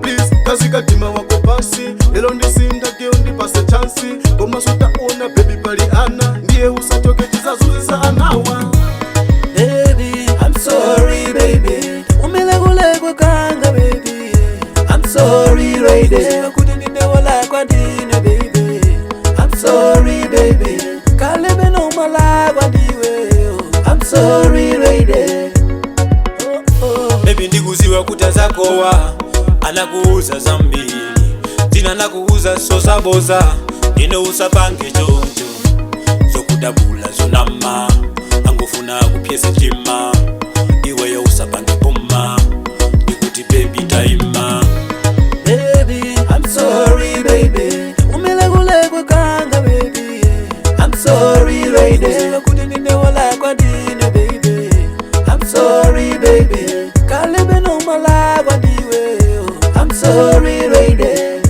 Please, khazika mtima wako pasi. Lelo ndisinda girl, ndipase chance. Koma sutaona baby pali ana. Ndiye usachoke, tizazuzisa anawa. Baby, I'm sorry, baby. Umelagulekwa kanga, baby. I'm sorry, lady. Kuti ndinewolakwa ndine, baby. I'm sorry, baby. Kalebe nomalakwa ndiwe. I'm sorry, lady. Oh. Baby, ndikuziwa kuti azakowa anakuuza zambiri, dzina nakuuza sosaboza. Ine usapange choncho, zokudabula zonama, angofuna kupyesa mtima iweyo. Usapange puma, ndikuti baby taima. Baby, I'm sorry, baby. Umelagulekwa kanga, baby. I'm sorry, lady. Kuti ndinewolakwa ndine, baby. I'm sorry, baby. Kalebe nomalakwa ndiwe. I'm sorry, lady.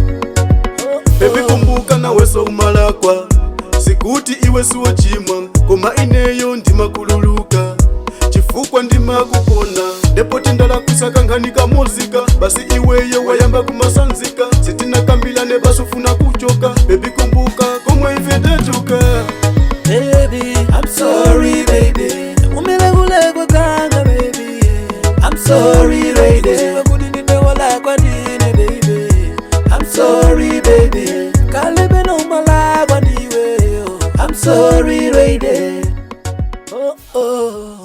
Oh. Baby, kumbuka naweso umalakwa, sikuti iwe siwo chimwa, koma ineyo ndimakululuka chifukwa ndimakukona. Ndepoti ndalakwisa kankhani kamuzika, basi iweyo wayamba kumasanzika. Sitinakambirane, basi ufuna kuchoka. Baby, kumbuka komwe ife tachoka. Baby, I'm sorry, baby. Umelagulekwa kanga, baby. I'm sorry, lady. Kuti ndinewolakwa ndine, baby. I'm sorry, baby. Kalebe nomalakwa ndiwe. I'm sorry, lady. Oh.